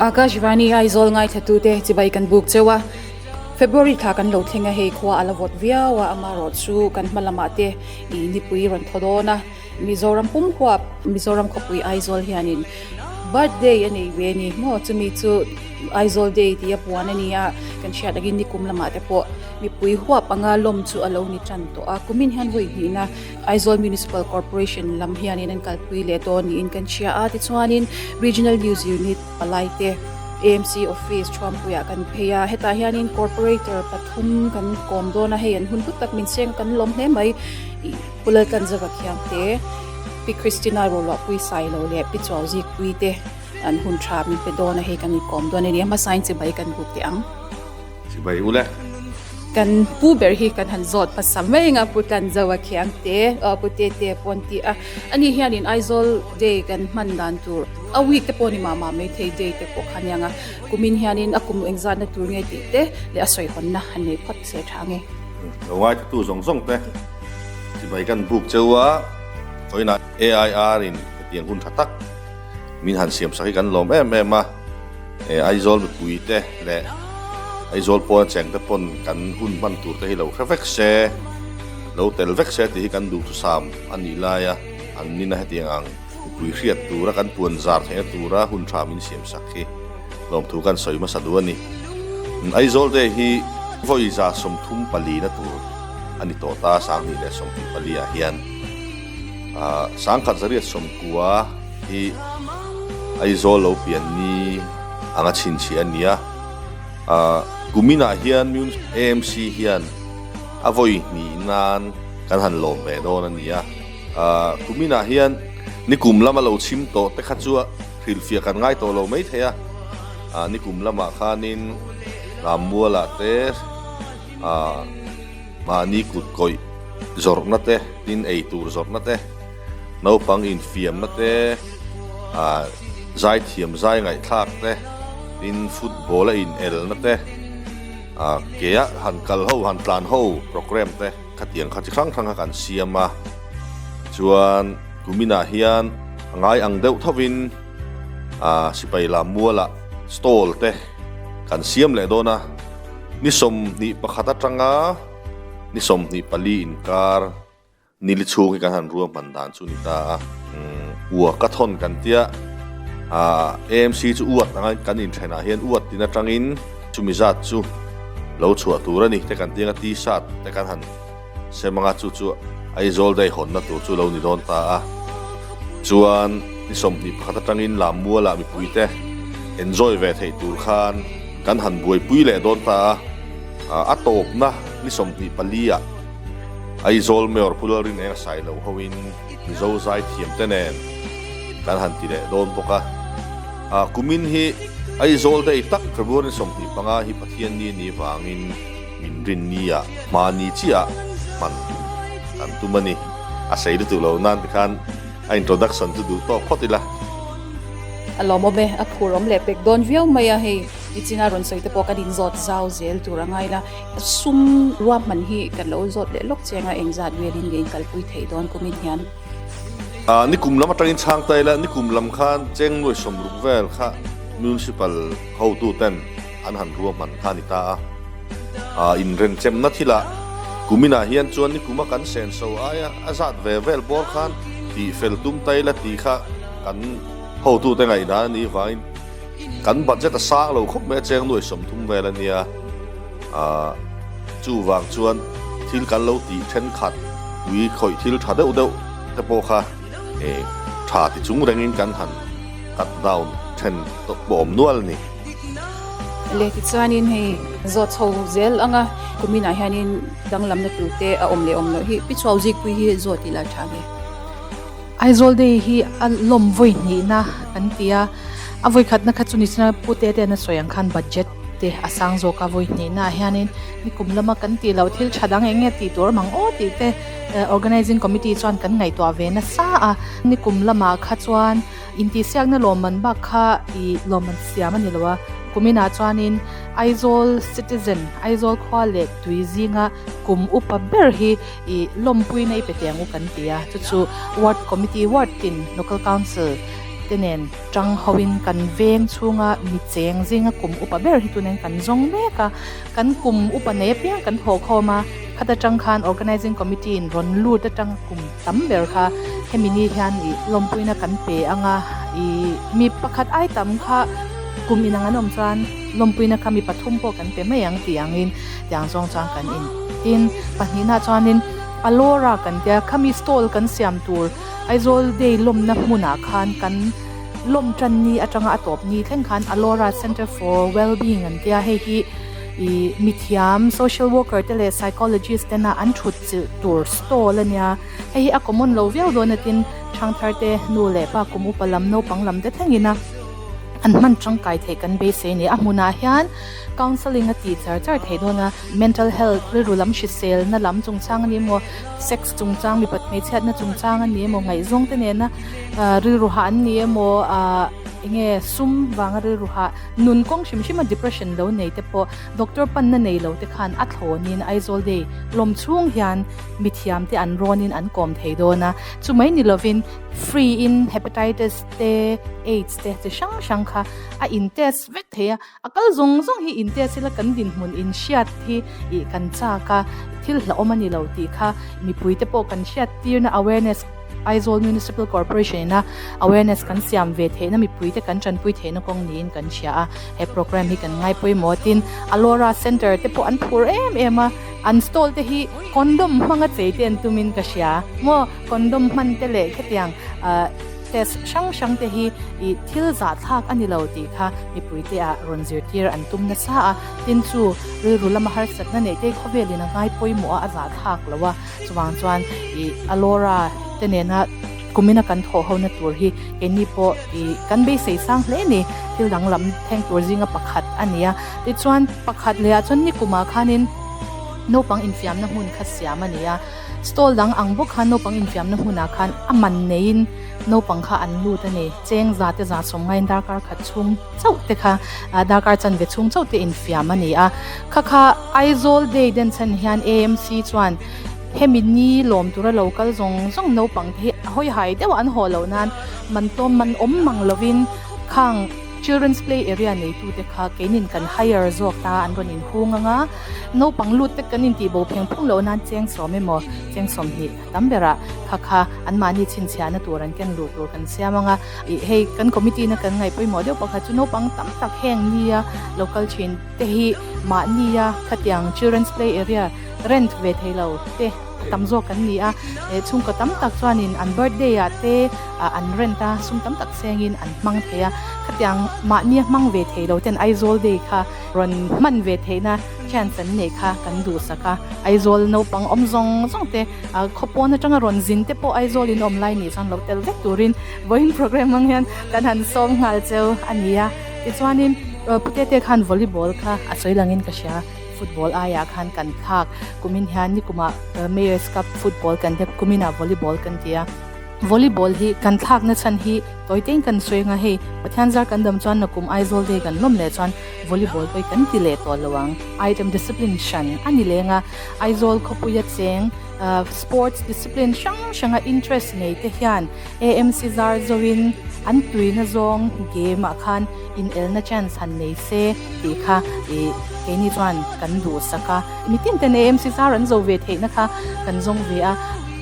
Akashvani Aizawl ngaithlatute chibai kan buk cheu a, February thla kan lo thleng a, hei khua a la vawt viau a, amaherawhchu kan hma lamah te ih nipui rawn thaw dawn a, Mizoram pum huap Mizoram khawpui Aizawl hianin birthday a nei ve a ni maw chumi chu Aizawl day tih a puan a ni a kan hriat angin nikum lamah te pawh mipui huap anga lawm chu a lo ni tan tawh a kumin hian vawi hnihna Aizawl Municipal Corporation lam hianin an kalpui leh dawn niin kan hria a tichuanin Regional News Unit palai te AMC office Thuampuiah kan phei a hetah hianin Corporator pathum kan kawm dawn a hei an hun hlu tak min seng a kan lawm hle mai. Pu Laltlanzova Khiangte, Pi Christina Roluahpui Sailo leh Pi Chuauzikpui te an hun tha min pe dawn a, hei kan inkawm dawn a ni. A hmasain chibai kan buk teh ang. Chibai u le. Kan pu ber hi kan han zawt hmasa mai ang a, Pu Tlanzova Khiangte, aw Pu Tete pawh an ti a. Ani hianin Aizawl Day kan hman dan tur a week te pawh ni mah mah maithei day te pawh kha aniang a. Kumin hianin a kum engzatna tur nge tih te leh a sawihawnna han nei phawt se tha nge. Lo ngaithatu zawng zawng te. Chibai kan buk cheu a, vawiinah AIR in hetiang hun tha tak min han siam sak hi kan lawm em em a, Aizawl mipui te leh Aizawl pawn a cheng te pawn kan hun hman tur te hi lo hre vek se, lo tel vek se tih hi kan duhthusam a nih lai a, an nina hetiang ang mipui hriat tura kan puan zar theihna tura hun tha min siam sak hi lawmthu kan sawi hmasa duh a ni. Aizawl Day hi vawi 34 na tur. a ni tawh ta, 2024 ah hian 1990 hi Aizawl lo pian ni anga chhinchhiah a ni a, kuminah hian AMC hian a vawi hnih nan kan han lawm ve dawn a ni a, kuminah hian nikum lama lo chhim tawh te kha chu hrilhfiah kan ngai tawh lo maithei a, nikum lamah khanin Rammualah te, Ahh mahni kut kawih zawrhna te, tin ei tur zawrhna te, naupang infiamna te, ahh zaithiam zai ngaihthlak te, tin football a inelna te, ahh ke a han kal ho han tlan ho programme te khatiang kha chi hrang hrang kha kan siam a, chuan kuminah hian a ngai ang deuh thovin ahh sipai lam mualah stall te kan siam leh dawn a. Ni 21 atanga ni 24 inkar nili chhung hi kan han ruahman dan chu ni ta a. Uak a thawn kan tia, AMC chu uat anga kan inthenah hian uat tin atangin chumi zat chu lo chhuah tur a ni te kan tia anga t-shirt te kan han sem anga chu chu Aizawl day hawnna tur chu lo ni dawn ta a. Chuan ni 21 atangin Lammualah mipuite enjoy ve theih tur khan Kan han buaipui leh dawn ta a, a tawpna ni 24 ah Aizawl Mayor Pu Lalrinenga Sailo hoin Mizo zaithiam te nen kan han ti leh dawn bawk a. Kumin hi Aizawl day tak February 25 hi Pathianni ni vangin min rinni ah hmani chiah hman kan tum a ni. A sei lutuk lo nan tikhan a introduction chu duh tawk phawt ila. A lawmawm e, a phur awm leh pek dawn viau mai a, hei nichina rawn sawi te pawh kan inzawt zau zel tur a ngai la, sum ruahman hi kan lo zawt leh lawk chiang a, engzat velin nge inkalpui theih dawn kumin hian. Ah, nikum lam atangin chhang ta ila, nikum lam khan cheng nuai 60 vel kha municipal hotu ten an han ruahman kha a ni ta a, ah inrenchemna thilah kuminah hian chuan nikuma kan senso aia a zat ve vel bawr khan tih fel tum ta ila tih kha Kan hotute ngaihdan a nih vangin kan budget a sang lo khawp mai a, cheng nuai 30 vel a nia. Ahh chuvang chuan thil kan lo tih thenkhat pui khawih thil tha deuh deuh te pawh kha eh tha ti chung rengin kan han cut down then tawh pawh awm nual a ni. Le tichuanin hei zawt chho zel anga kuminah hianin danglamna tur te a awm leh awm loh hi pi chhuau zikpui hi zawt ila tha nge. Aizawl Day hi a lawm vawi hnihna kan ti a, a vawi khatna kha chu ni china Pu Tete an a sawi ang khan budget te a sang zawk a, vawi hnihna ah hianin nikum lama kan tih loh thil tha dang eng nge tih tur awm ang aw tih te Organizing Committee chuan kan ngaihtuah ve nasa a, nikum lamah kha chuan intihsiakna lawmman bak kha ih lawmman siam a ni lo a, kuminah chuanin Aizawl Citizen, Aizawl khua leh tui zinga kum upa ber hi I lawmpuina i pe teh ang u kan ti a, chu chu Ward Committee, Ward tin, Local Council te. te nen tang hoin kan veng chhunga mi cheng zinga kum upa ber hi tunin kan zawng mek a, kan kum upa nei apiang kan thawh khawm a, khata tang khan Organising Committee in rawn lut atang kum tam ber kha hemi ni hian ih lawmpuina kan pe ang a, ih mi pakhat ai tam kha kum inang an awm chuan lawmpuina kha mi pathum pawh kan pe mai ang tih angin tiang zawng chuan kan in tin pahnihna chuanin Alora kan tia khami stall kan siam tur Aizawl Day lawmna hmunah khan kan lawm tan ni atanga a tawp ni thleng khan Alora Centre for Wellbeing an tia hei hi ih mithiam social worker te leh psychologist tena an thut chilh tur stall a nia hei hi a common lo viau dawn a tin thangthar te nu leh pa kum upa lam naupang lam te thlengin a an hman tangkai theih kan beisei a ni a hmunah hian counselling a tih char char theih dawn a mental health rilru lam hriselna lam chungchang a ni emaw sex chungchang mipat hmeichhiatna chungchang a ni emaw ngaihzawng te nena rilru hah an ni emaw ah enge sum vanga rilru hah nun kawng hrim hrim a depression lo nei te pawh doctor panna nei lo te khan a thlawnin Aizawl Day lawm chhung hian mithiam te an rawnin an kawm thei dawn a chumai ni lovin free in hepatitis te aids te chi hrang hrang kha a in test vek thei a. A kal zawng zawng hi in test ila kan dinhmun in hriat hi ih kan chak a, thil hlauhawm a ni lo tih kha mipui te pawh kan hriat tirna awareness Aizawl Municipal Corporation ina awareness kan siam ve theihna mipui te kan tanpui theihna kawng niin kan hria a, he program hi kan ngai pawimawh tin Alora Centre te pawh an phur em em a, an stall te hi condom hmanga chei te an tumin ka hria maw condom hman te leh khetiang ah. Test hrang hrang te hi ih thil zahthlak a ni lo tih kha mipuite ah rawn zirtir an tum nasa a, tin chu rilru lama harsatna neih te khawvelin a ngai pawimawh a, a zahthlak lo a, chuvang chuan ih Alora te nena kumina kan thawh hona tur hi keini pawh ih kan beisei sang hle ni, thil danglam thleng tur zinga pakhat a ni a, tichuan pakhat leh ah chuan nikumah khanin naupang infiamna hmun kha siam a ni a. Stall dang ang bawk khan naupang infiamna hmunah khan a man neiin naupang kha an lut a ni. Cheng za te za sawm ngaiin darkar khat chhung chauh te kha darkar chanve chhung chauh te infiam a ni a. Kha kha Aizawl Day denchhan hian AMC chuan hemi ni lawm tura lo kal zawng zawng naupang te hi a hawi hai deuh a an haw loh nan man tlawm man awm mang lovin khang Children's Play Area neitute kha keinin kan hire zawk ta an rawn inhung ang a. Naupang lut te kan intih bo pheng phung loh nan cheng sawm emaw cheng 20 tam berah kha kha anmahni chhinchhiahna tur an ken luh tur kan siam ang a. Ih hei kan committee na kan ngaih pawimawh deuh pakhat chu naupang tam tak heng nia local thin te hi mahnia khatiang children's play area rent ve thei lo te a tam zawk kan ni a. Eh chhungkaw tam tak chuanin an birthday ah te an rent a sum tam tak sengin an hmang thei a. Khatiang mahnia hmang ve thei lo ten Aizawl day kha Rawn hman ve theihna chance an neih kha kan duhsak a, Aizawl naupang awm zawng zawng te, khawpawn atanga rawn zin te pawh Aizawl in awm lai nih chuan lo tel vek turin vawiin program ang hian kan han sawm nghal cheu a ni a. Tichuanin Putete khan volleyball kha a sawi langin ka hria, football aiah khan kan thlak kumin hian nikumah Mayor's Cup football kan tia kuminah volleyball kan ti a. Volleyball hi kan thlakna chhan hi tawitein kan sawi anga hei Pathian zar kan dam chuan nakum Aizawl Day kan lawm leh chuan volleyball pawh hi kan ti leh tawh lo ang. Item discipline hran a ni leng a, Aizawl khawpuia cheng sports discipline hrang hranga interest nei te hian AMC zar zoin an tuina zawng game ah khan inelna chance han nei se tih kha ih keini chuan kan duhsak a. Mitin ten AMC zar an zo ve theihna kha kan zawng ve a.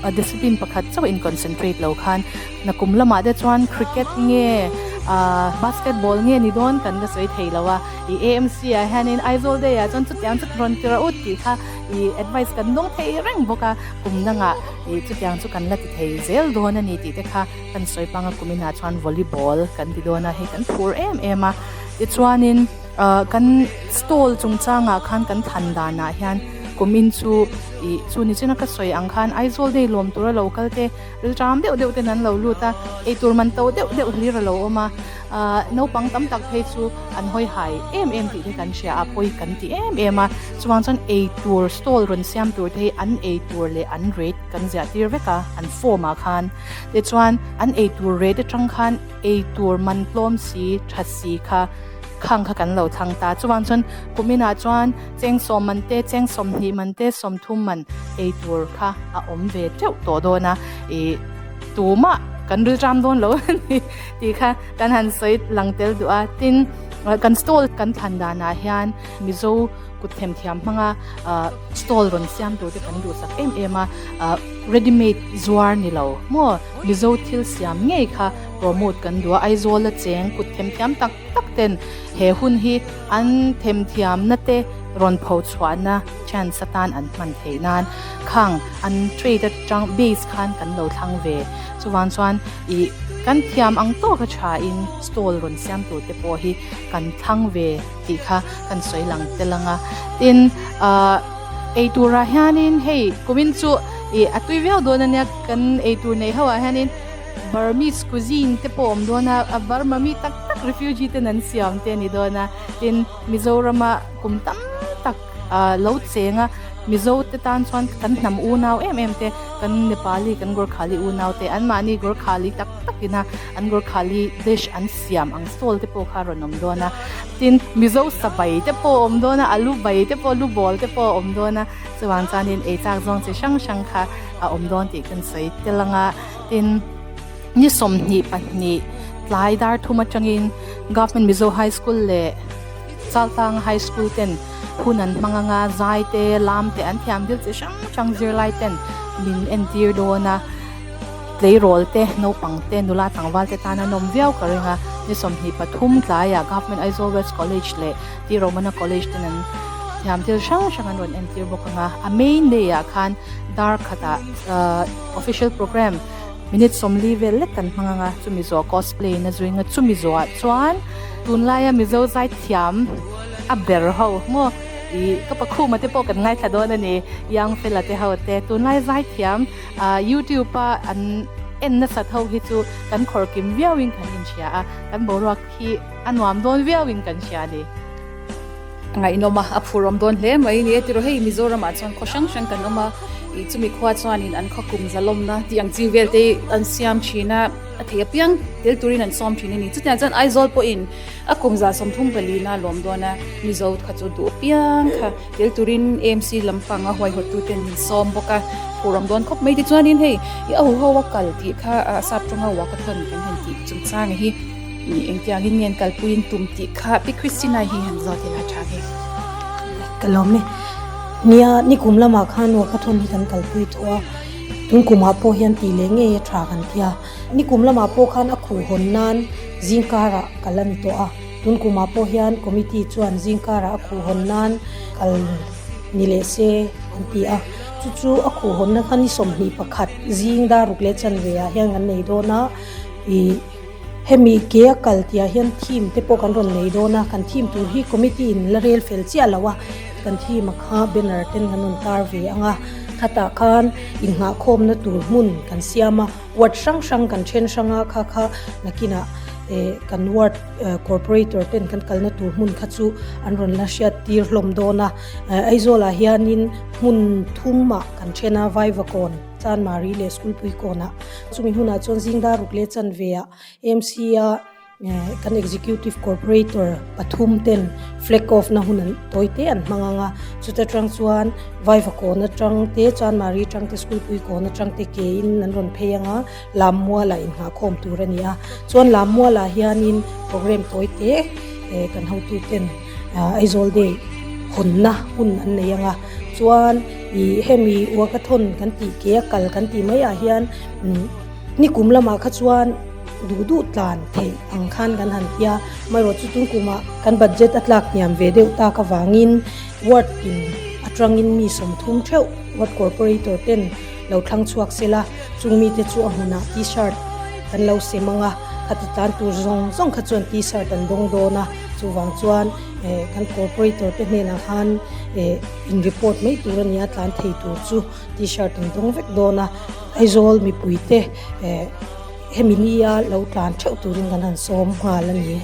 A discipline pakhat chauh in concentrate lo khan nakum lamah te chuan cricket nge ah basketball nge ni dawn kan la sawi thei lo a, ih AMC ah hianin Aizawl day ah chuan chutiang chu rawn ti rawh u tih kha ih advice kan dawng thei reng bawk a, kum dangah ih chutiang chu kan la ti thei zel dawn a ni tih te kha kan sawi pang a, kum inah chuan volleyball kan ti dawn a, hei kan phur em em a, tichuanin ah kan stall chungchangah khan kan than danah hian Kumin chu ih chu ni china ka sawi ang khan Aizawl day lawm tura lo kal te rilṭam deuh deuh ten an lo lut a, eitur man to deuh deuh hlir a lo awm a, ah naupang tam tak phei chu an hawi hai em em tih te kan hria a, pawi kan ti em em a, chuvang chuan eitur stall rawn siam tur te hi an eitur leh an rate kan ziah tir vek a an form ah khan tichuan an eitur rate atang khan eitur man tlawm si tha si kha khang kha kan lo thlang ta chuvang chuan kuminah chuan. Cheng sawm man te, cheng 20 man te, 30 man ei tur kha a awm ve teuh tawh dawn a, ih tumah kan rilṭam dawn lo a ni tih kha kan han sawi lang tel duh a. Tin, kan stall kan thlan danah hian Mizo kut themthiam hmanga stall rawn siam tur te kan duhsak em em a, ready made zuar ni lo maw Mizo thil siam ngei kha promote kan duh a, Aizawl a cheng kut themthiam tak tak ten he hun hi an themthiamna te rawn pho chhuahna chance atan an hman theih nan khang an trade atang base khan kan lo thlang ve chuvang chuan ih kan thiam ang tawk a tha in stall rawn siam tur te pawh hi kan thlang ve tih kha kan sawi lang tel ang a tin ah eitur ah hianin hei kumin chu ih a tui viau dawn ania kan eitur neih ho ah hianin Burmese cuisine te pawh a awm dawn a a Burma mi tak tak refugee ten an siam te a ni dawn a tin Mizorama kum tam tak ah lo cheng a Mizo te tan chuan kan hnam unau em em te kan Nepali kan Gorkhali unau te anmahni Gorkhali tak tak ina an Gorkhali dish an siam ang stall te pawh kha a rawn awm dawn a tin Mizo sa bai te pawh a awm dawn a alu bai te pawh lu bawl te pawh a awm dawn a chuvang chuanin ei chak zawng chi hrang hrang kha a awm dawn tih kan sawi tel ang a tin ni 22 tlai dar thum atangin Government Mizo High School leh Chaltlang High School ten hun an hmang anga zai te lam te an thiam thil chi hrang hrang zirlai ten min entir dawn a tleirawl te naupang te nula tlangval te tan an awm viau ka ring a ni 23 tlaiah Government Aizawl West College leh T Romana College ten an thiam thil hrang hrang an rawn entir bawk anga a main day ah khan dar khatah ahh official programme minute 40 vel lek kan hmang anga chumi zawh cosplay na zuing a chumi zawhah chuan tunlaia Mizo zai thiam a ber ho maw ih ka pakhuma te pawh kan ngaithla dawn a ni young fella te ho te tunlai zai thiam ah youtube a an en nasat ho hi chu kan khawr kim viau in kan inhria a kan boruak hi a nuam dawn viau in kan hria a ni. A ngaihnawm a, a phurawm dawn hle mai ni e tiraw hei Mizoram ah chuan khaw hrang hrang kan awm a, ih chumi khua chuanin an khaw kum zalawmna tih ang chi vel te hi an siam thin a, a thei apiang tel turin an sawm thin a ni. Chutiang chuan Aizawl pawhin a kum za 34 na lawm dawn a, Mizo kha chu duh apiang kha tel turin AMC lampang a huaihawt tu ten min sawm bawk a, phurawm dawn khawp mai. Tichuanin hei i a huho a kal tih kha sap tawnga walkathon kan han tih chungchang hi. Engtiangin nge an kalpuiin tum tih kha Pi Christina hi han zawt ila tha ve. Ka lawm e. Nia, nikum lamah khan walkathon hi kan kalpui tawh a, tun kumah pawh hian tih leh ngei a tha kan tia. Nikum lamah pawh khan a khuh hawn nan zingkarah kal a ni tawh a, tun kumah pawh hian committee chuan zingkarah a khuh hawn nan kal ni leh se an ti a. Chu chu a khuh hawnna kha ni 21 zing dar ruk leh chanve ah hian kan nei dawn a, ih. Hemi ke a kal tihah hian theme te pawh kan rawn nei dawn a, kan theme tur hi committee in la rel fel chiah lo a, kan theme a kha banner ten kan rawn tar ve ang a, khatah khan innghahkhawmna tur hmun kan siam a, ward hrang hrang kan then hrang a, kha kha nakinah eh kan ward corporator ten kan kalna tur hmun kha chu an rawn la hriat tir hlawm dawn a, Aizawlah hianin hmun thumah kan then a, Vaivakawn. Chanmari leh School Puikawnah. Chumi hunah chuan zingdar ruk leh chanveah MC-a kan Executive Corporator pathum ten flag off na hun an tawi te an hmang ang a. Chuta tang chuan Vaivakawn atang te, Chanmari atang te, School Puikawn atang te kein an rawn phei ang a, Lammualah inngahkhawm tur a ni a. Chuan Lammualah hianin programme tawi te kan hotu ten Aizawl Day hawnna hun an nei ang a. Chuan Ih hemi walkathon kan tih ke a kal kan tih mai ah hian nikum lamah kha chuan duh duh tlan theih ang khan kan han ti a, amaherawh chu tun kumah kan budget a tlak hniam ve deuh tak avangin ward in atangin mi 30 theuh ward corporator ten lo thlang chhuak sela chung mite chu a hmunah t-shirt kan lo sem ang a, khati tlan tur zawng zawng kha chuan t-shirt an dawng dawn a, chuvang chuan kan corporator te hnenah khan eh. In report mai tur a nia tlan thei tur chu t-shirt an dawng vek dawn a Aizawl mipui te eh hemi nia lo tlan theuh turin kan han sawm nghal a ni.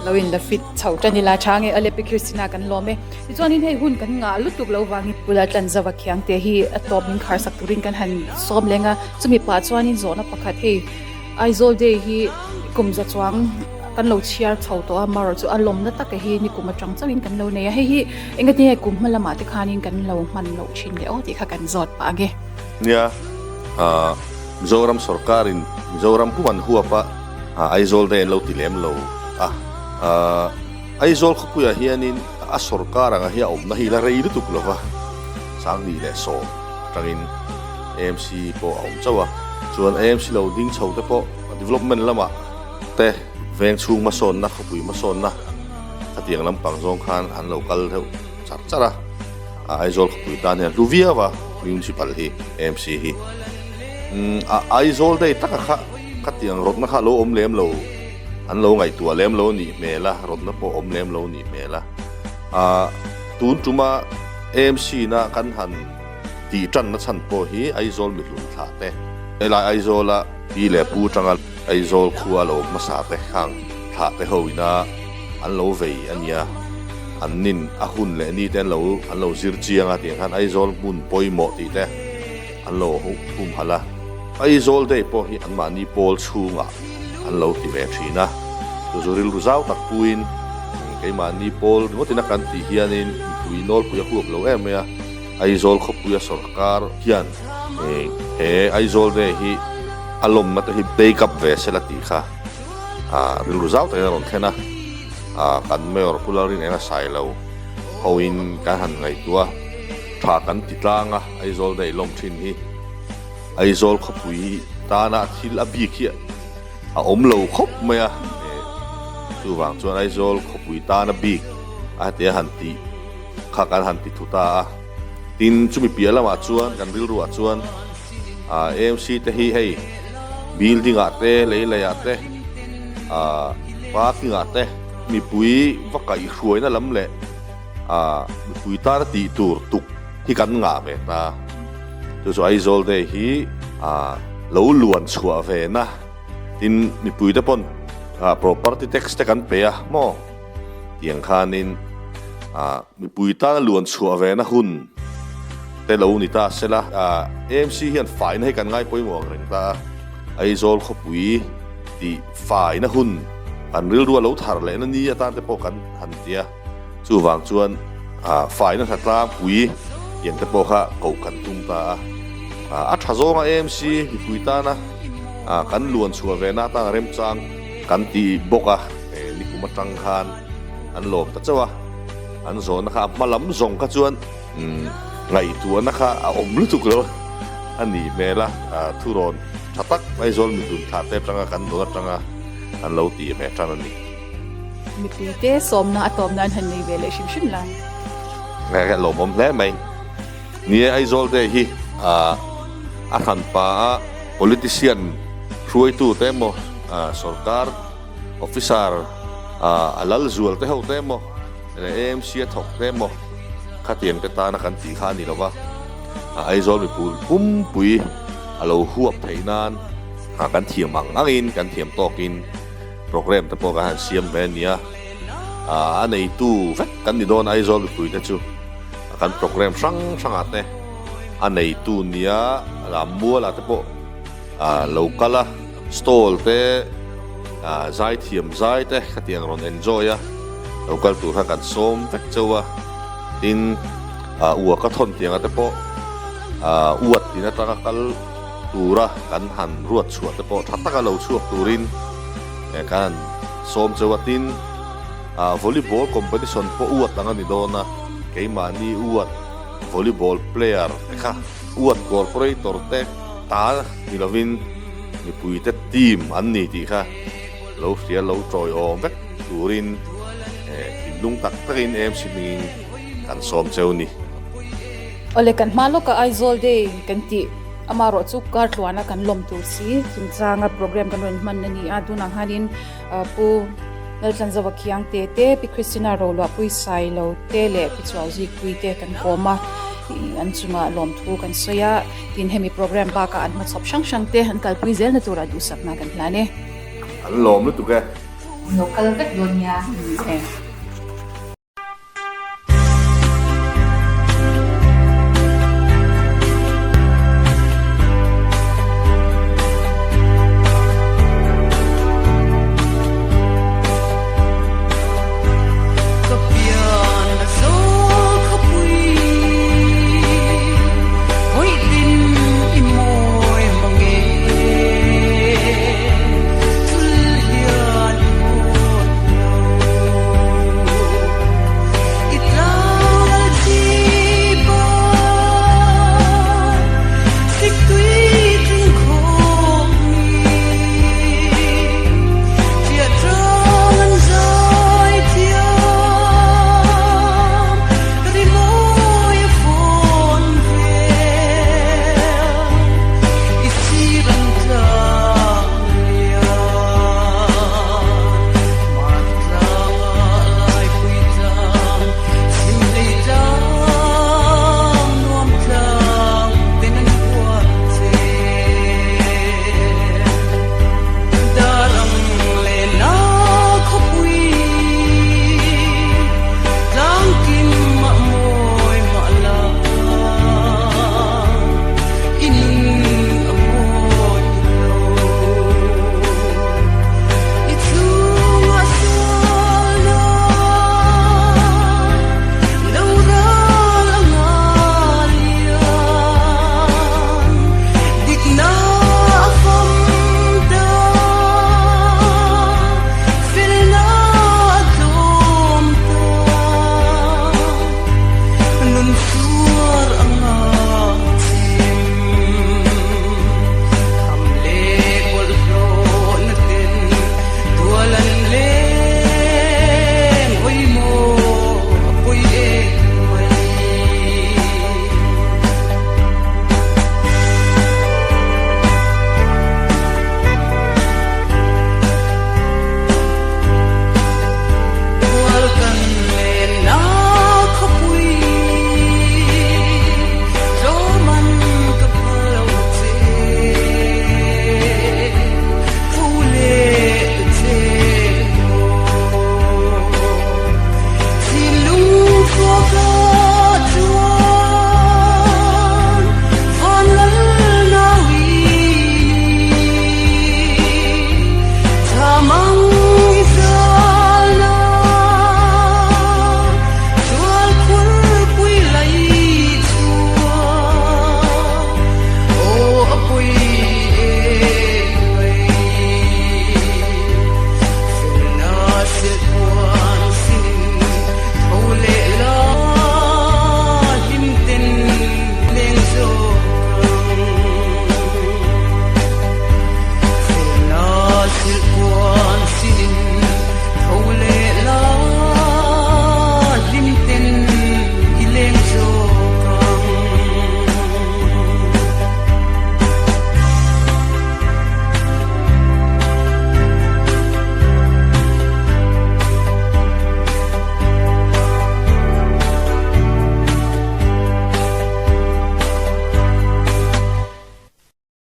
Lo in la fit chho tan ila tha nge a Lepi Christina kan lawm e. Tichuanin hei hun kan ngah lutuk lo vangin Pula tlan zauh a khiang te hi a tawp min khar sak turin kan han sawm leng a chumi pah chuanin zawhna pakhat hei Aizawl Day hi kum za chuang kan lo chhiar chho tawh a, marawh chu a lawmna taka hi nikum atang chauhin kan lo nei a, hei hi engati nge kum hma lamah te khanin kan lo hman loh thin leh aw tih kha kan zawt pah ang e. Nia, ah. Mizoram sorkarin Mizoram pum an huap a, Aizawl Day an lo ti lem lo a. Aizawl khawpuiah hianin a sorkar anga hi a awmna hi la rei lutuk lo va, 2010 atangin AMC pawh a awm chauh a. Chuan AMC lo ding chho te pawh development lamah te veng chhung hmasawnna, khawpui hmasawnna khatiang lampang zawng khan an lo kal deuh char char a. Aizawl khawpui tan hian hlu viau a Municipal hi AMC hi. A Aizawl day taka kha khatiang rawtna kha a lo awm lem lo, an lo ngaihtuah lem lo a nih hmel a, rawtna pawh a awm lem lo a nih hmel a. Tun tuma AMC na kan han tih tanna chhan pawh hi Aizawl mihlun thlah te, helai Aizawla pi leh pu atanga Aizawl khua lo awm hmasa te khang thlah te ho ina an lo vei a nia, an nin a hun leh ni te an lo an lo zir chiang a tiang khan Aizawl hmun pawimawh tih te an lo humhalh a. Aizawl Day pawh hi anmahni pawl chhungah an lo ti ve thin a, chu chu rilru zau tak puiin keimahni pawl ringawtin a kan tih hianin mipui nawlpui a huap lo em mai a, Aizawl khawpuia sorkar hian he Aizawl Day hi a lawmna te hi take up ve sela tih kha rilru zau takin a rawn thlen a, kan Mayor Pu Lalrinenga Sailo hoin kan han ngaihtuah a, tha kan ti tlang a, Aizawl Day lawm thin hi Aizawl khawpui tana thil a bik hi a awm lo khawp mai a, chuvang chuan Aizawl khawpui tana bik a heti a han tih kha kan han ti thu ta a, tin chumi piah lamah chuan kan rilruah chuan AMC te hi hei building ah te lei lei ah te parking ah te mipui va kaihhruaina lam leh mipui tana tih tur tuk hi kan ngah ve ta. Chu chu Aizawl Day hi lo luan chhuah ve na tin mipui te pawn property tax te kan pe a maw tiang khanin mipui tana luan chhuah ve na hun te lo ni ta sela. AMC hian faina hi kan ngai pawimawh ang reng ta a, Aizawl khawpui tih faina hun kan rilru a lo thar leh na ni atan te pawh kan han ti a. Chuvang chuan faina hna tlangpui tiang te pawh kha koh kan tum ta a. A tha zawnga AMC mipui tana kan luan chhuah ve na atanga remchang kan ti bawk a, nikum atang khan an lawm ta chauh a. An zawhna kha a hma lam zawng kha chuan ngaihtuahna kha a awm lutuk lo a nih hmel a, thurawn tha tak Aizawl mihlun thlah te atanga kan dawn atanga an lo tih ve tan a ni. Mipuite sawmna a tawp nan han nei ve leh hrim hrim la. Nge lawmawm hle mai. Ni e Aizawl te hi a hran pa a politician hruaitu te emaw sorkar officer a lal zual te ho te emaw leh AMC a thawk te emaw khatiang te tana kan tih kha a ni lova. Aizawl mipui pumpui a lo huap theih nan kan thiam ang angin kan thiam tawkin Programme te pawh kan han siam ve a nia, a neitu vek kan ni dawn Aizawl mipui te chu kan programme hrang hrangah te a neitu nia Lammualah te pawh lo kal a, stall te zaithiam zai te khatiang rawn enjoy a lo kal tur khan kan sawm vek chauh a, tin uakathon tianga te pawh uat tin atanga kal tura kan han ruat chhuah te pawh tha taka lo chhuak turin kan han sawm chauh a, tin volleyball competition pawh uat ang a ni dawn a, keimahni uat volleyball player te kha uat corporator te ta ni lovin mipui te team an ni tih kha lo hria lo tawiawm vek turin thinlung tak takin AMC hmingin kan sawm chauh a ni. Awle kan hma lawkah Aizawl Day kan tih amarawh chu kar tluana kan lawm tur si chungchanga program kan rawn hman a ni a, tunah khanin Pu Laltlanzova Khiangte te, Pi Christina Roluahpui Sailo te leh Pi Chuauzikpui te kan kawm a, an chungah lawmthu kan sawi a, tin hemi program bakah an hmachhawp hrang hrang te an kalpui zelna turah duhsakna kan hlan e. An lawm lutuk e. Lo kal vek dawn nia.